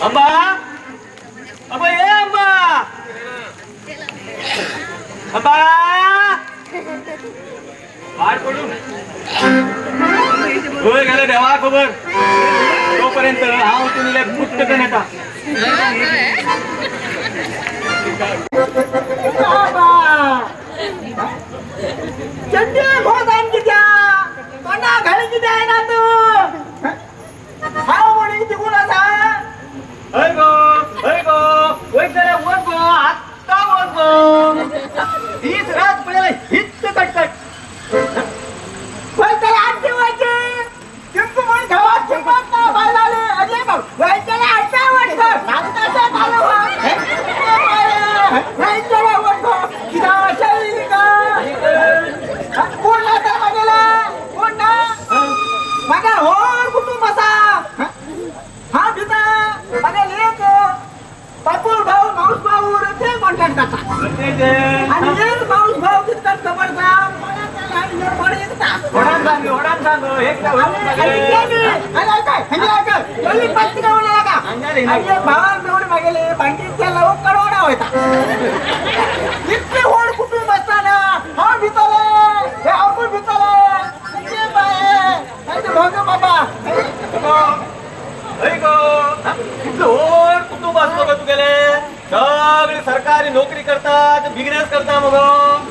अंबा, अबे ए अंबा, अंबा, पार पडून होय गेलं देवा खबर. तोपर्यंत हांव तुला गुप्त करून येता. चंडी घोदान कित्या तोंडा घाली किती आहे ना तू हाव म्हणून तिकून असा. हय गो, हय गो, वयर जाल्यार वच गो, आत्ता वच गो. हीच रात पळयला हीच कटकट. पण त्याला आठ ठेवायचे चिंपू म्हणून खावा किंमत ना बायलाले. अरे भाऊ वैद्याला आठा वाटतं वैद्याला वाटतो किती अशा का कोण ना तर मागेला कोण ना मागा होर कुटुंब असा हा भिता मागे लेक बापूर भाऊ माऊस भाऊ ते कॉन्टॅक्ट करता. आणि एक माऊस भाऊ कितका खबरचा होडान सांग, होडान सांग, हे कितें इतके होड कुटुंब असताना हा भितले हे आपण भितले बाबा. हय गो, इतलें व्हड कुटुंब आसा मगो तुगेलें. सगळे सरकारी नोकरी करतात, बिजनेस करता मगो.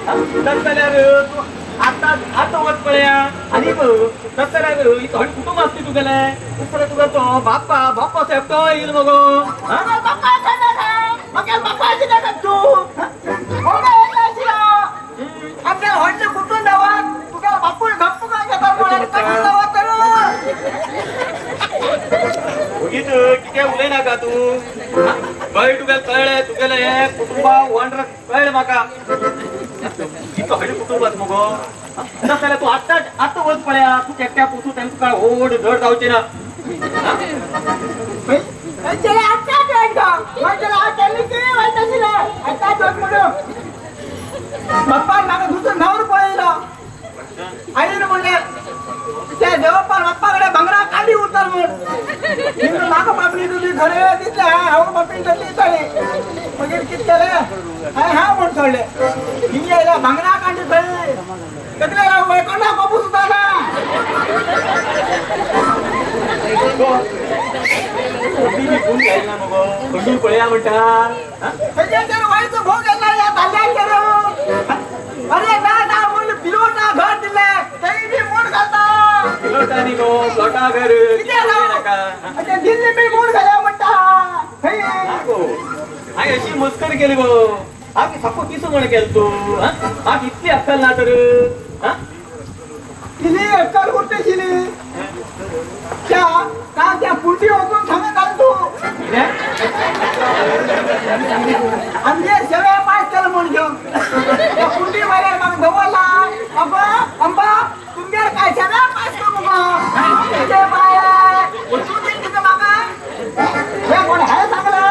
तशें जाल्यार तूं आतां आतां वच पळया. आनी तशें जाल्यार इतलें व्हड कुटुंब आसता तुगेलें, तशें जाल्यार तुका तो बाप्पा बाप्पा एकटो येयल मगो. आपल्याला व्हडलें कुटुंब दावात तुका बापूय गप्प काय घेतात कशी दावात तर. ओगीच कितें उलयनाका तूं. कळ्ळें तुगेलें, कळ्ळें तुगेलें हें कुटुंबा वंड्र कळ्ळें म्हाका. इतलो व्हडलें कुटुंब आसा मगो. तशें जाल्यार तूं आत्तां आत्तां वच पळया. तूं एकट्या पुसूं तेन्ना तुका व्हड धड जावची ना. बाप्पान म्हाका दुसरं न्हावर पळयलो. आईन म्हणलें त्या देवप्पान बाप्पाकडे भांगरा कांडी उरतात म्हण. म्हाका बापणी तुजी खरें दिसलें. हांव बापणी तसली दिसताली. मागीर कितें केलें हांवें हा म्हण सोडलें. हिंगे आयल्या भांगरा कांडी थंय कसले कोणा बापू सुद्दां ना. मगो खंडून पळया म्हणटा. तेजेर वयचो भोग येता ह्या दाल्यांचेर. अरे ना ना म्हणून बिलोटा घर दिले तरी बी मूड घालता. बिलोटा न्ही गो, प्लॉटा घर. कितें जावं दिल्ली बी मूड घाल्या म्हणटा. हांवें अशी मस्करी केली गो. हांव सामको पिसो म्हण केलो तूं. हांव इतली अक्कल ना तर. किली अक्कल कुठे त्या का त्या पुटी वचून सांगत आलो तू. आमचे सगळे पास केलं म्हणून घेऊन त्या पुटी मार्यार म्हाका दवरला. अगो अंबा तुमगेर काय सगळ्या पास कर मुगो तूं कितें म्हाका हे कोण हे सांगलं.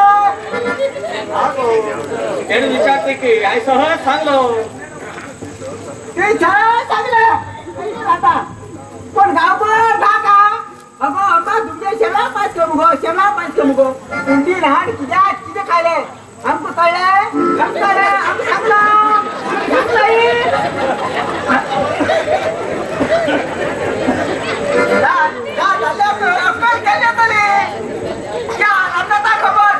तेणें विचारता की हांवें सहज सांगलो. ते छान सांगलं आता पण गावभर धाका. अगो अंबा तुमचे शेळा पास कर मुगो, शेळा पास कर मुगो. कुंडी लहान कित्याक कितें खायले आमकां कळ्ळें कळ्ळें आमकां सांगलां सांगलां. अक्कल केल्लें तरी आमकां खबर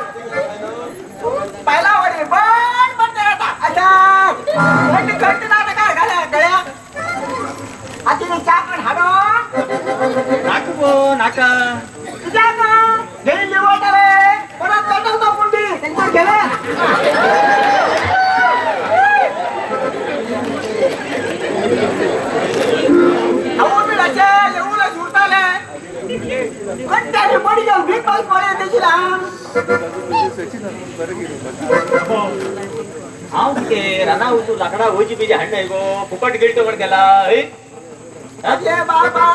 पहिला वडी बण बण आता अच्छा घंट घंट ना काय घाल्या गळ्या आती चा पण हाडो नाका गो नाका. कित्याक घेई लिवटले परत पेटवता पुंडी तेंच्यार गेले. हांव बी अशें येवून उरताले कंट्यानी पडी घेवन भीक पावस पळय तेजी ल्हान. हांव कितें राना वचून लाकडां वयची बिजी हाडनाय गो. फुकट गिळटो म्हण गेला. अरे बाबा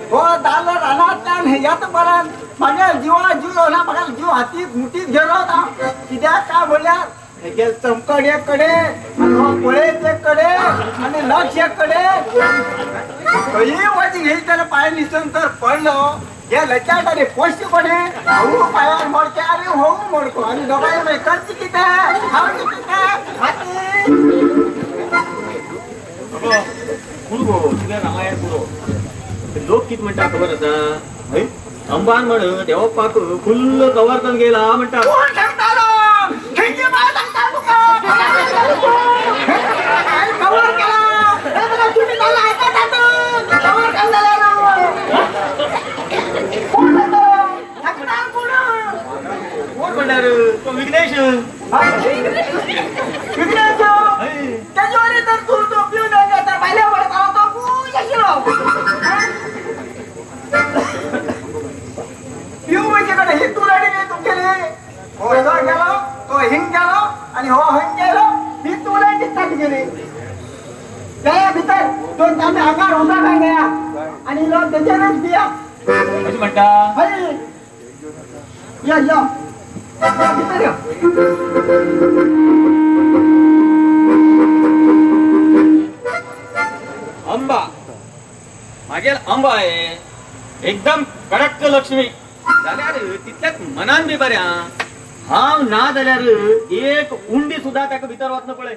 हो दालो रानांतल्यान हेज्यात परत म्हागे जिवा जीव येवना. म्हाका जीव हातीत मुठीत घेलो होता. कित्याक काय म्हणल्यार हेगे चमकण एक कडे आनी हो पळयत एक कडे आनी लक्ष एक कडे. खंयी वच घेयी त्याला पांय निसून तर पडलो. हे लचाट अरे पोस्ट कोणे होऊ पायार मोडके अरे होऊ मोडको आणि दोघांनी मागीर खर्च कितें खावचें कितें खाती. अगो, कोण गो तुगे रामायण पुरो. लोक कित म्हणटा खबर आसा? हय? अंबान म्हण देवप्पाक फुल्ल कवर करून गेला म्हणटा. कोण सांगतालो? खंयची बाय सांगता तुका? कवर केला. हे बघा, तुम्ही त्याला ऐकतात. कवर केलं जाल्यार. कोण सांगतालो? सांगणार कोण? कोण म्हणणार? तो विघ्नेश. हा? विघ्नेश? हय. त्याच्यावर तर तू तो पिऊन आला तर पहिल्या पडत आला तो खुश आशिल्लो. पिऊ म्हणजे कडे ही तू रडी तुमगेली. हो तो गेलो, तो हिंग गेलो आणि हो हिंग गेलो, ही तू रडी दिसता तुगेली. गया भितर दोन तांबे आकार होता काय गया आणि लोक त्याच्यानंच पिया. अशें म्हणटा. हय या या या भितर या. अंबा मागेल अंबा आहे एकदम कडक लक्ष्मी जाल्यार तितल्याच मनान बी बरें. हांव ना जाल्यार एक उंडी सुद्धा ताका भितर वतना पळय.